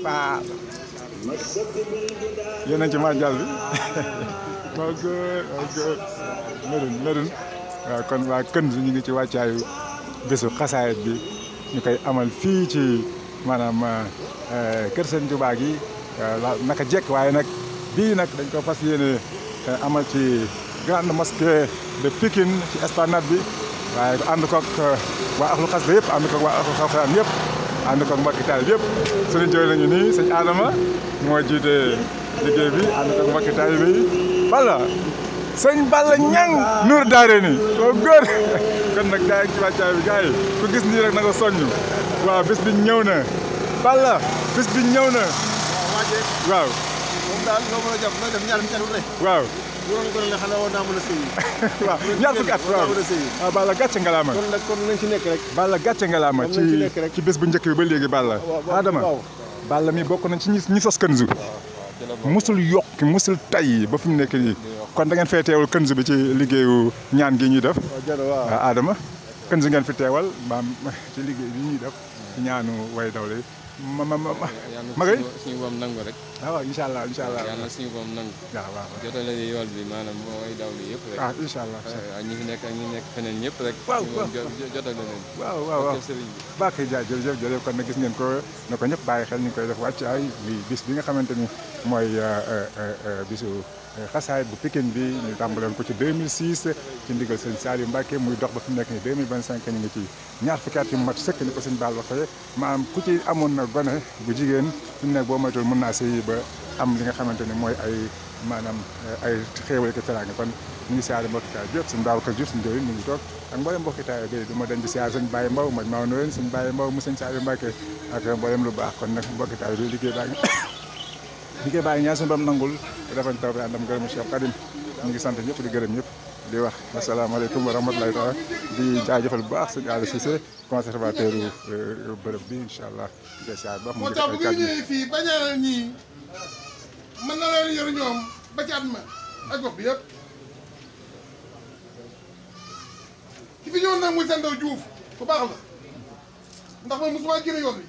Fall yéen a ngi ci màggal bi moo gën Médoune waaw kon waa Kënz ñu ngi ci wàccaayu bésu xasaayit bi ñu koy amal fii ci maanaam kër Sëñ Tuubaa gi naka jekk waaye nag bii nag dañ ko fas yéene amal ci grande mosquée de Pikine ci esplanade bi waaye ànd koog waa Ahlu Xasida yëpp ànd koog waa Ahlu Xafaan yëpp ànd koog mbokki taalibe yëpp sëriñ jooy nañu nii sëñ Adama moo jiite liggéey bi ànd koog mbokki taalibe yi Balla sëñ Balla Ñang Nuur Daarayni oo góor kon nag gaa yi ci wàccaay bi gars yi ku gis nii rek na nga soññ waaw bis bi ñëw na Balla bis bi ñëw na waaw moom daal loo mën a jàpp loo def ñaar fukki at rek waaw bu doon ne xanaa woon naa mën a sëyi waaw ñaar fukki at waaw waaw Balla gàcce ngalaama kon nag kon nañ ci nekk rek Balla gàcce ngalaama ci bés bu njëkk bi ba léegi Balla Adama Balla mi bokk nañ ci ñi sos Kënz musul yokk musul tay ba fi mu nekk nii kon da ngeen fee teewal Kënz bi ci liggéeyu ñaan gi ñuy def waaw Adama Kënz ngeen fi teewal maam ci liggéey bi ñuy def ci ñaanu way dawle ma ngay suñu boom nangu rek waaw incha allah yàlla suñu boom nangu waaw jotale yool bi maanaam mooy daw li yëpp rek incha allah ñi fi nekk ak ñi nekk feneen ñëpp rek jotale leen waaw baax jaay jërëjëf kon na gis ngeen ko na ko ñëpp bàyyi xel ñu ngi koy def wàcc ay bis bi nga xamante ni mooy bisu xasaayit bu Pikine bi ñu tàmbaloon ko ci 2006 ci ndigal sëñ Saliou Mbacké muy dox ba fi mu nekk ni 2025 ñu ngi ci ñaar fukki at yu mat sëkk ni ko sëñ Baal waxee maanaam ku ci amoon na gone bu jigéen fi mu nekk boo moytuwul mën naa sëyi ba am li nga xamante ni mooy ay maanaam ay xéewal ak teraanga kon ñu ngi siyaare mbokki taay yëpp sëñ Babacar Diouf sëñ Jooy ñu ngi toog ak mboolem mbokki taay bi du ma dañ di siyaare sëñ Baye Mbow maj maaw nowen sëñ Baye Mbow mu sëñ Saliou Mbacké ak mboolem lu baax kon nag mbokki taay bi liggéey baa ngi ñaan suñu bam nangul dafañ taw bi àndam gërëm Cheikh Khadim ñu ngi sant ñëpp di gërëm ñëpp di wax asalaamaaleykum wa rahmatulahi taala di jaajëfal bu baax sëñ Aliou Cissé conservateur bërëb bi incha allah di koy siyaare baax mu ngi bu ngeen ñëwee fii bañaanal ñii mën na leen yor ñoom ba ci at ma ak gox bi yëpp ki fi ñëwoon nag muy Sendou Diouf bu baax la ndax man mosuma jëre yoon bi